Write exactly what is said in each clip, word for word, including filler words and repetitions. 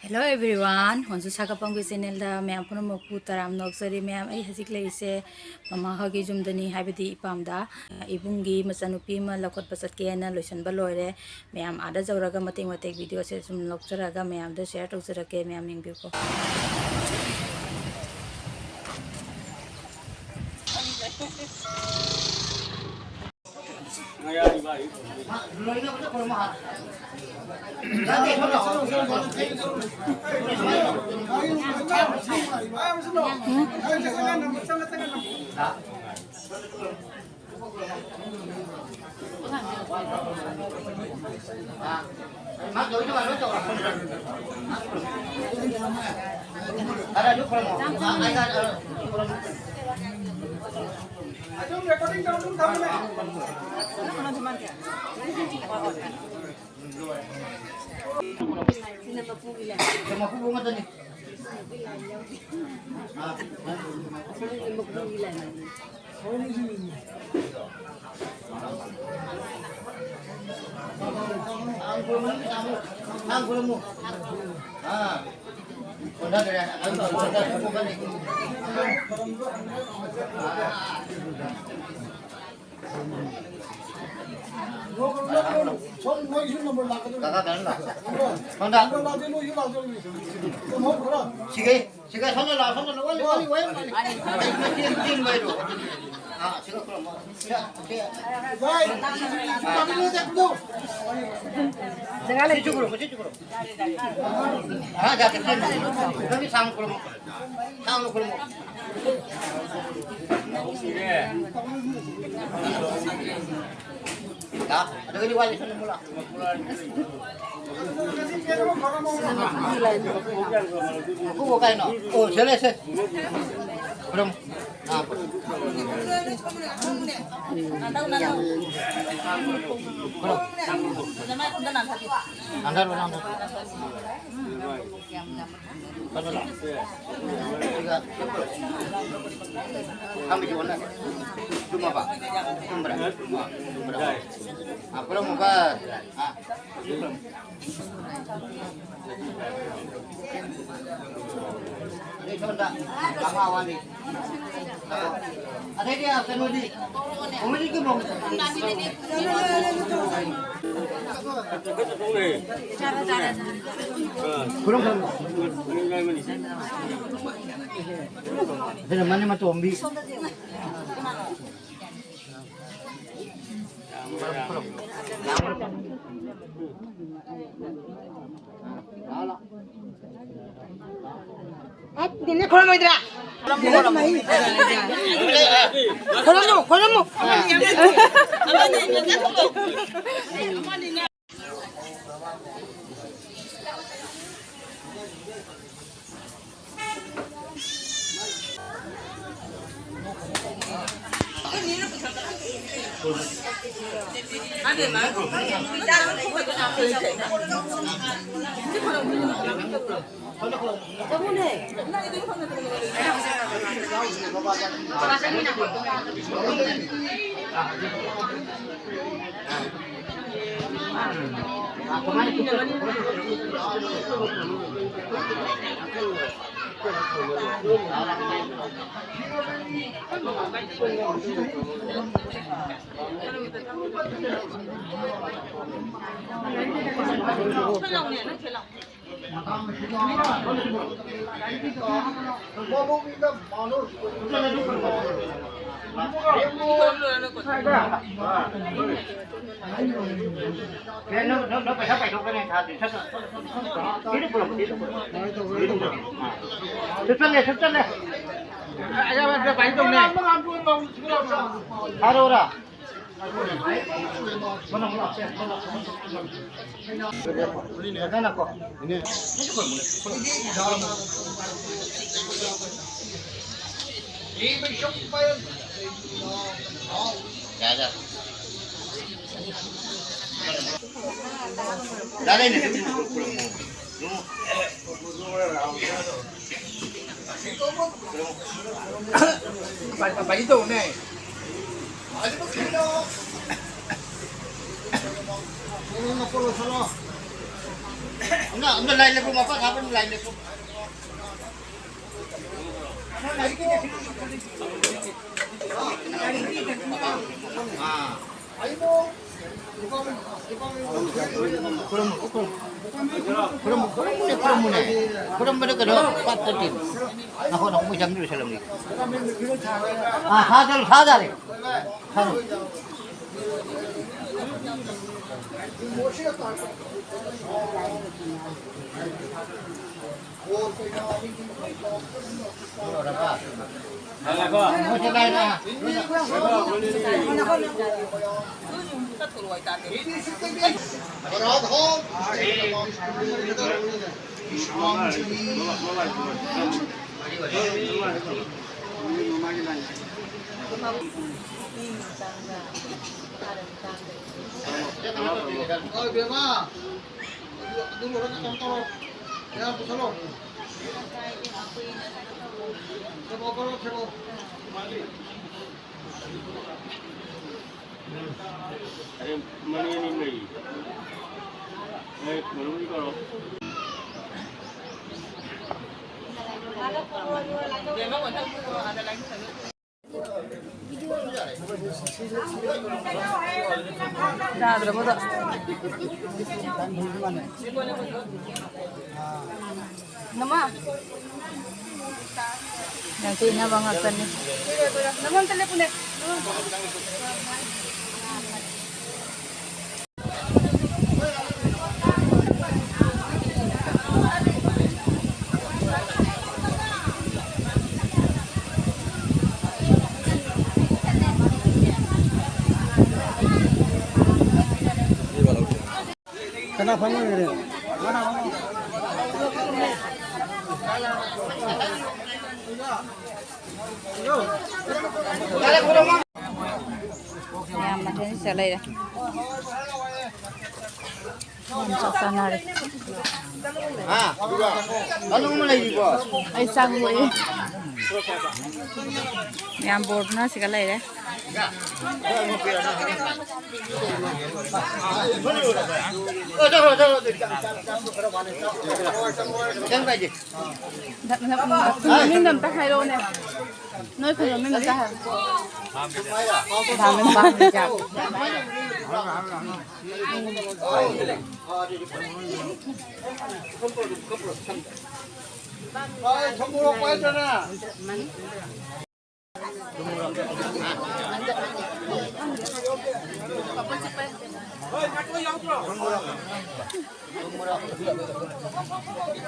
Hello everyone, ꯍꯣꯟꯁꯨ ꯁꯥꯒꯠꯐꯝꯒꯤ ꯆꯦꯅꯦꯜꯗ ꯃꯌꯥꯝ ꯄꯨꯝꯅꯃꯛꯄꯨ ꯇꯔꯥꯝꯅ ꯑꯣꯛꯆꯔꯤ꯫ ꯃꯌꯥꯝ, ꯑꯩ ꯍꯧꯖꯤꯛ ꯂꯩꯔꯤꯁꯦ ꯃꯃꯥ ꯍꯣꯏꯒꯤ ꯌꯨꯝꯗꯅꯤ, ꯍꯥꯏꯕꯗꯤ ꯏꯄꯥꯝꯗ꯫ ꯏꯕꯨꯡꯒꯤ ꯃꯆꯥꯅꯨꯄꯤ ꯑꯃ ꯂꯧꯈꯠꯄ ꯆꯠꯀꯦꯅ ꯂꯣꯏꯁꯤꯟꯕ ꯂꯣꯏꯔꯦ꯫ ꯃꯌꯥꯝ ꯑꯥꯗ ꯌꯧꯔꯒ ꯃꯇꯦꯛ ꯃꯇꯦꯛ ꯚꯤꯗꯤꯑꯣꯁꯦ ꯁꯨꯝ ꯂꯧꯖꯔꯒ ꯃꯌꯥꯝꯗ ꯁꯤꯌꯔ ꯇꯧꯖꯔꯛꯀꯦ, ꯃꯌꯥꯝ ꯌꯦꯡꯕꯤꯌꯨꯀꯣ꯫ ꯀꯀꯥ ꯀꯩꯅꯣ ꯂꯥꯛ-, ꯁꯣꯝꯗ꯫ ꯁꯤꯒꯩ, ꯁꯤꯒꯩ ꯁꯣꯝꯗ ꯂꯥꯛꯑꯣ, ꯁꯣꯝꯗ ꯂꯥꯛꯑꯣ, ꯋꯥꯠꯂꯤ, ꯋꯥꯠꯂꯤ, ꯋꯥꯠꯂꯤ, ꯋꯥꯠꯂꯤ꯫ ꯆꯦꯟ, ꯆꯦꯟ, ꯆꯦꯟ ꯂꯩꯔꯣ꯫ ꯑꯥ, ꯁꯤꯒ ꯈꯨꯔꯨꯝꯃꯣ꯫ ꯁꯤꯒ, ꯁꯤꯒ꯫ ꯁꯤꯁꯨ ꯈꯨꯔꯨꯝꯃꯣ, ꯁꯤꯁꯨ ꯈꯨꯔꯨꯝꯃꯣ꯫ ꯑꯥ, ꯖꯥꯇꯤ ꯆꯦꯟ꯫ ꯅꯪꯗꯤ ꯁꯥꯡꯅ ꯈꯨꯔꯨꯝꯃꯣ꯫ ꯁꯥꯡꯅ ꯈꯨꯔꯨꯝꯃꯣ꯫ ꯂꯥꯛ, ꯑꯗꯨꯒꯗꯤ ꯋꯥꯠꯂꯤ, ꯁꯣꯝꯗ ꯑꯃꯨꯛ ꯂꯥꯛ꯫ ꯃꯀꯨꯕꯣꯛ ꯀꯥꯏꯅꯣ? ꯑꯣ, ꯁꯦ ꯂꯩ, ꯁꯦ꯫ ꯈꯨꯔꯨꯝ꯫ ꯑꯥ꯫ ꯈꯨꯔꯨꯝ꯫ ꯅꯥꯟꯊꯔꯣ, ꯅꯥꯟꯊꯔꯣ꯫ ꯀꯩꯅꯣ ꯂꯥꯛꯑꯣ꯫ ꯁꯤꯒ ꯊꯝꯃꯤꯁꯤ ꯑꯣꯟꯅ꯫ ꯆꯨꯝꯃꯕ? ꯆꯨꯝꯕ꯭ꯔꯥ? ꯆꯨꯝꯕ꯭ꯔꯥ? ꯑꯥ, ꯄꯨꯔꯝꯃꯨꯀ꯫ ꯑꯥ꯫ ꯑꯗꯩꯗꯤ, ꯑ, ꯀꯩꯅꯣꯗꯤ, ꯀꯣꯃꯦꯗꯤꯒꯤ ꯃꯑꯣꯡ꯫ ꯈꯨꯔꯨꯝ, ꯈꯨꯔꯨꯝ꯫ ꯑꯗꯨꯅ ꯃꯅꯤꯡ ꯃꯇꯣꯝꯕꯤ꯫ ꯑꯦ, ꯅꯦꯅꯦ ꯈꯣꯏꯔꯝꯃꯣꯏꯗ꯭ꯔꯥ? ꯈꯣꯏꯔꯝꯃꯨ, ꯈꯣꯏꯔꯝꯃꯨ꯫ ꯁꯨꯞꯆꯜꯂꯦ, ꯁꯨꯞꯆꯜꯂꯦ꯫ ꯊꯥꯔꯛꯑꯣꯔꯥ? ꯑꯝꯇ ꯂꯥꯏ ꯂꯦꯞꯄꯨ, ꯃꯄꯥ ꯁꯥꯕ ꯑꯝꯇ ꯂꯥꯏ ꯂꯦꯞꯄꯨ꯫ ꯈꯨꯔꯨꯝ, ꯈꯨꯔꯨꯝ, ꯈꯨꯔꯨꯝ, ꯈꯨꯔꯨꯝꯃꯨꯅꯦ, ꯈꯨꯔꯨꯝꯃꯨꯅꯦ꯫ ꯈꯨꯔꯨꯝꯕꯗ ꯀꯩꯅꯣ ꯄꯥꯛ ꯄꯣꯠꯇꯦ꯫ ꯅꯈꯣꯟ ꯑꯃꯨꯛ ꯃꯣꯏ ꯆꯪꯗ꯭ꯔꯤ ꯁꯜꯂꯝꯅꯤ꯫ ꯑꯥ, ꯊꯥꯖꯔꯣ, ꯊꯥꯖꯔꯦ꯫ ꯊꯥꯖꯔꯣ꯫ ꯍꯣꯏ, ꯕꯦꯝꯃ꯫ ꯑꯗꯨ, ꯑꯗꯨ ꯂꯣꯏꯔꯒ ꯀꯩꯅꯣ ꯇꯧꯔꯣ꯫ ꯃꯌꯥꯝ ꯄꯨꯁꯜꯂꯣ꯫ ꯊꯦꯕꯣ ꯀꯧꯔꯣ, ꯊꯦꯕꯣ꯫ ꯑꯩ ꯃꯔꯨ ꯑꯅꯤ ꯂꯩ꯫ ꯑꯩ ꯃꯔꯨ ꯑꯅꯤ ꯀꯧꯔꯣ꯫ ꯌꯥꯗ꯭ꯔꯕꯗꯣ꯫ ꯅꯃꯥ꯫ ꯌꯥꯝ ꯀꯨꯏꯅꯕ ꯉꯥꯛꯇꯅꯤ꯫ ꯅꯃꯥ ꯑꯝꯇ ꯂꯦꯞꯄꯨꯅꯦ꯫ ꯀꯅꯥ ꯐꯝꯃꯤꯅꯣ? ꯃꯌꯥꯝ ꯃꯊꯦꯜ ꯁꯤꯗ ꯂꯩꯔꯦ꯫ ꯌꯥꯝ ꯆꯞ ꯆꯥꯅꯔꯦ꯫ ꯍꯥ? ꯃꯅꯨꯡ ꯑꯃ ꯂꯩꯔꯤꯕꯣ? ꯑꯩ ꯆꯥꯛ ꯂꯣꯏꯔꯦ꯫ ꯃꯌꯥꯝ ꯕꯣꯔꯗꯨꯅ ꯁꯤꯒ ꯂꯩꯔꯦ꯫ ꯃꯃꯤꯡ ꯑꯝꯇ ꯍꯥꯏꯔꯛꯑꯣꯅꯦ꯫ ꯅꯣꯏ ꯈꯨꯟ ꯃꯃꯤꯡ ꯑꯝꯇ ꯍꯥꯏꯔꯣ꯫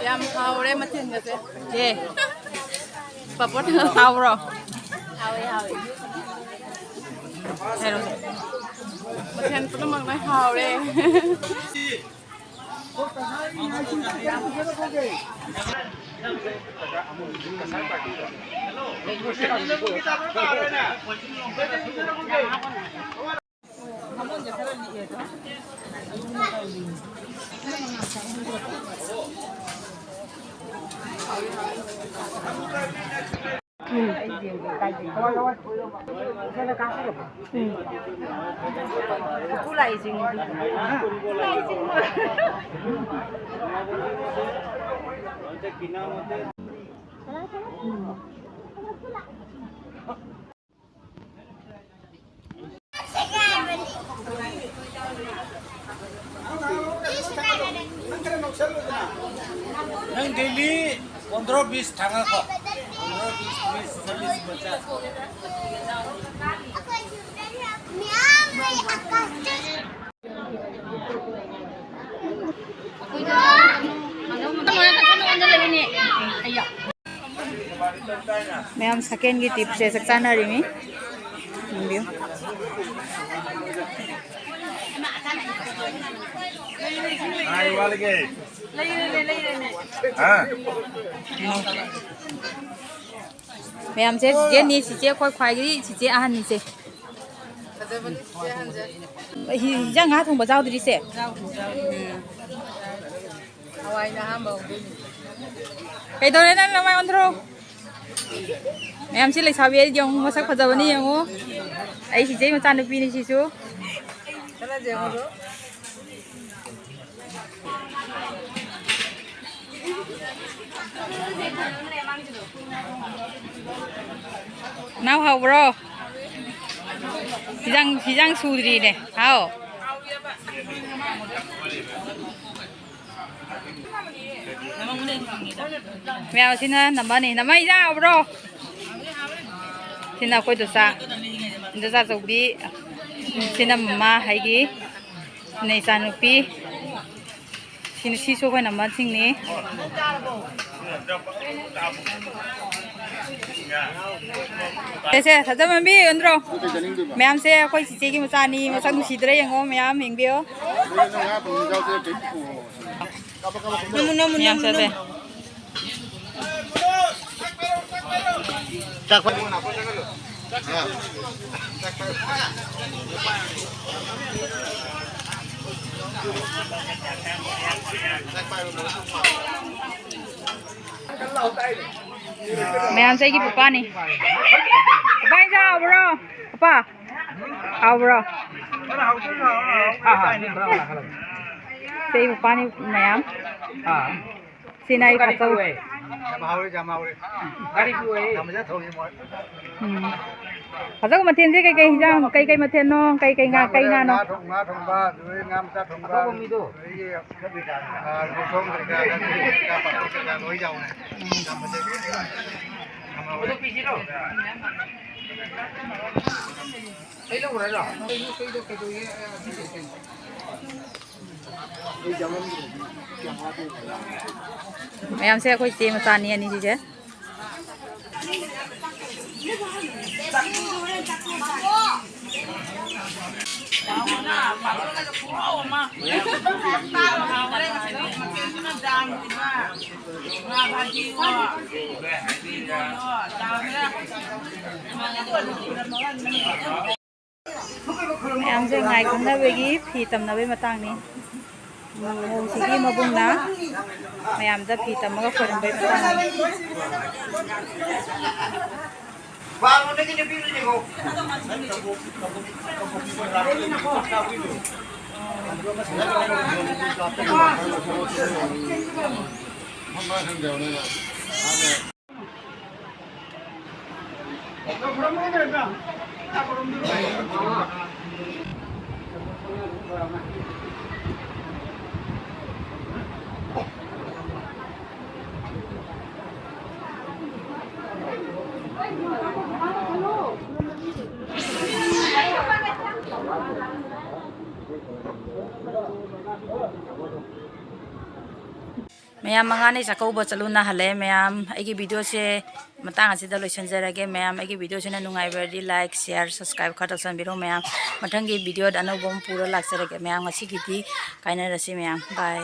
ꯌꯥꯝ ꯍꯥꯎꯔꯦ ꯃꯊꯦꯜꯒꯁꯦ꯫ ꯑꯦ, ꯄꯥꯄꯣꯔ ꯍꯥꯎꯕ꯭ꯔꯣ? ꯍꯥꯎꯋꯦ, ꯍꯥꯎꯋꯦ꯫ ꯍꯥꯏꯔꯣ꯫ ꯃꯊꯦꯜ ꯄꯨꯝꯅꯃꯛ ꯂꯣꯏ ꯍꯥꯎꯔꯦ꯫ ꯅꯪ ꯗꯦꯂꯤ ꯄꯟꯗ꯭ꯔ ꯕꯤꯁ ꯊꯥꯡꯉꯛꯈꯣ꯫ ꯄꯟꯗ꯭ꯔ ꯕꯤꯁ, ꯕꯤꯁ, ꯆꯜꯂꯤꯁ, ꯄꯆꯥꯁ꯫ ꯃꯌꯥꯝ ꯁꯦꯀꯦꯟꯒꯤ ꯇꯤꯞꯁꯦ ꯆꯥꯛ ꯆꯥꯅꯔꯤꯃꯤ꯫ ꯌꯦꯡꯕꯤꯌꯨ꯫ ꯉꯥꯏ ꯋꯥꯠꯂꯤꯒꯦ꯫ ꯍꯥ? ꯃꯌꯥꯝꯁꯦ ꯆꯤꯆꯦꯅꯤ, ꯆꯤꯆꯦ ꯑꯩꯈꯣꯏ ꯈ꯭ꯋꯥꯏꯗꯒꯤ ꯆꯤꯆꯦ ꯑꯍꯟꯅꯤꯁꯦ꯫ ꯐꯖꯕꯅꯤ ꯆꯤꯆꯦ ꯑꯍꯟꯁꯦ꯫ ꯍꯤ-, ꯍꯤꯟꯖꯥꯡ ꯉꯥ ꯊꯣꯡꯕ ꯆꯥꯎꯗ꯭ꯔꯤꯁꯦ? ꯆꯥꯎꯗ꯭ꯔꯤ, ꯆꯥꯎꯗ꯭ꯔꯤ꯫ ꯎꯝ꯫ ꯍꯋꯥꯏꯅ ꯑꯍꯥꯟꯕ ꯍꯧꯗꯣꯏꯅꯤ꯫ ꯀꯩꯗꯧꯔꯦ ꯅꯪ ꯅꯃꯥꯏ ꯑꯣꯟꯊꯣꯔꯛꯎ꯫ ꯃꯌꯥꯝꯁꯤ ꯂꯩꯁꯥꯕꯤ ꯑꯩ ꯌꯦꯡꯉꯨ, ꯃꯁꯛ ꯐꯖꯕꯅꯤ ꯌꯦꯡꯉꯨ꯫ ꯑꯩ ꯆꯤꯆꯦ ꯃꯆꯥꯅꯨꯄꯤꯅꯤ ꯁꯤꯁꯨ꯫ ꯅꯥꯎ ꯍꯥꯎꯕ꯭ꯔꯣ? ꯍꯤꯟꯖꯥꯡ, ꯍꯤꯟꯖꯥꯡ ꯁꯨꯗ꯭ꯔꯤꯅꯦ꯫ ꯍꯥꯎ꯫ ꯃꯌꯥꯝ ꯁꯤꯅ ꯅꯝꯕꯔꯅꯤ꯫ ꯅꯝꯕꯔ ꯏꯟꯖꯥꯡ ꯍꯥꯎꯕ꯭ꯔꯣ? ꯁꯤꯅ ꯑꯩꯈꯣꯏ ꯗꯣꯆꯥ, ꯗꯣꯆꯥ ꯑꯆꯧꯕꯤ꯫ ꯁꯤꯅ ꯃꯃꯥ ꯑꯩꯒꯤ꯫ ꯁꯤꯅ ꯏꯆꯥꯅꯨꯄꯤ꯫ ꯁꯤꯅ, ꯁꯤꯁꯨ ꯑꯩꯈꯣꯏ ꯅꯝꯕꯔꯁꯤꯡꯅꯤ꯫ ꯁꯦ, ꯁꯦ, ꯁꯥꯖꯃꯟꯕꯤ, ꯌꯣꯟꯗ꯭ꯔꯣ? ꯃꯌꯥꯝꯁꯦ ꯑꯩꯈꯣꯏ ꯆꯤꯆꯦꯒꯤ ꯃꯆꯥꯅꯤ, ꯃꯁꯛ ꯅꯨꯡꯁꯤꯗ꯭ꯔꯥ ꯌꯦꯡꯉꯣ, ꯃꯌꯥꯝ ꯌꯦꯡꯕꯤꯌꯣ꯫ ꯅꯃꯨ, ꯅꯃꯨ, ꯃꯌꯥꯝ ꯅꯃꯨ, ꯆꯠꯂꯦ꯫ ꯅꯃꯨ꯫ ꯃꯌꯥꯝꯁꯦ ꯑꯩꯒꯤ ꯄꯄꯥꯅꯤ꯫ ꯄꯄꯥ, ꯏꯟꯖꯥꯡ ꯍꯥꯎꯕ꯭ꯔꯣ? ꯄꯄꯥ, ꯍꯥꯎꯕ꯭ꯔꯣ? ꯁꯦ, ꯑꯩ ꯄꯄꯥꯅꯤ ꯃꯌꯥꯝ꯫ ꯁꯤꯅ ꯑꯩ ꯈꯥꯆꯧ꯫ ꯌꯥꯝ ꯍꯥꯎꯔꯦ, ꯌꯥꯝ ꯍꯥꯎꯔꯦ꯫ ꯌꯥꯝ ꯐꯖꯅ ꯊꯣꯡꯉꯤ ꯃꯣꯏ꯫ ꯎꯝ꯫ ꯈꯥꯆꯧ ꯃꯊꯦꯜꯁꯦ ꯀꯩꯀꯩ ꯍꯤꯟꯖꯥꯡ, ꯀꯩꯀꯩ ꯃꯊꯦꯜꯅꯣ? ꯀꯩꯀꯩ ꯉꯥ, ꯀꯩ ꯉꯥꯅꯣ? ꯉꯥ ꯊꯣꯡ-, ꯉꯥ ꯊꯣꯡꯕ, ꯑꯗꯨꯗꯒꯤ ꯉꯥ ꯃꯆꯥ ꯊꯣꯡꯕ, ꯑꯗꯨꯗꯒꯤ, ꯑ, ꯉꯥ ꯄꯥꯛꯄ ꯀꯩꯀꯥ ꯂꯣꯏ ꯌꯥꯎꯔꯦ꯫ ꯌꯥꯝ ꯐꯖꯩ꯫ ꯌꯥꯝ ꯍꯥꯎꯔꯦ꯫ ꯃꯌꯥꯝꯁꯦ ꯑꯩꯈꯣꯏ ꯏꯆꯦ ꯃꯆꯥꯅꯤ ꯑꯅꯤꯁꯤꯁꯦ꯫ ꯃꯌꯥꯝꯁꯦ ꯉꯥꯏ ꯈꯪꯅꯕꯒꯤ ꯐꯤ ꯇꯝꯅꯕꯒꯤ ꯃꯇꯥꯡꯅꯤ꯫ ꯃꯣꯡꯁꯤꯒꯤ ꯃꯕꯨꯡꯅ ꯃꯌꯥꯝꯗ ꯐꯤ ꯇꯝꯃꯒ ꯈꯣꯏꯔꯝꯕꯩ ꯃꯇꯥꯡꯅꯤ꯫ ꯃꯌꯥꯝ, ꯃꯉꯥꯅꯤ ꯆꯥꯛꯀꯧꯕ ꯆꯠꯂꯨꯅ ꯍꯜꯂꯛꯑꯦ꯫ ꯃꯌꯥꯝ, ꯑꯩꯒꯤ videoꯁꯦ ꯃꯇꯥꯡ ꯑꯁꯤꯗ ꯂꯣꯏꯁꯤꯟꯖꯔꯒꯦ꯫ ꯃꯌꯥꯝ, ꯑꯩꯒꯤ videoꯁꯤꯅ ꯅꯨꯡꯉꯥꯏꯕꯤꯔꯗꯤ like, share, subscribe ꯈꯔ ꯇꯧꯁꯟꯕꯤꯔꯣ꯫ ꯃꯌꯥꯝ, ꯃꯊꯪꯒꯤ videoꯗ ꯑꯅꯧꯕ ꯑꯃ ꯄꯨꯔ ꯂꯥꯛꯆꯔꯒꯦ꯫ ꯃꯌꯥꯝ, ꯉꯁꯤꯒꯤꯗꯤ ꯀꯥꯏꯅꯔꯁꯤ꯫ ꯃꯌꯥꯝ, bye꯫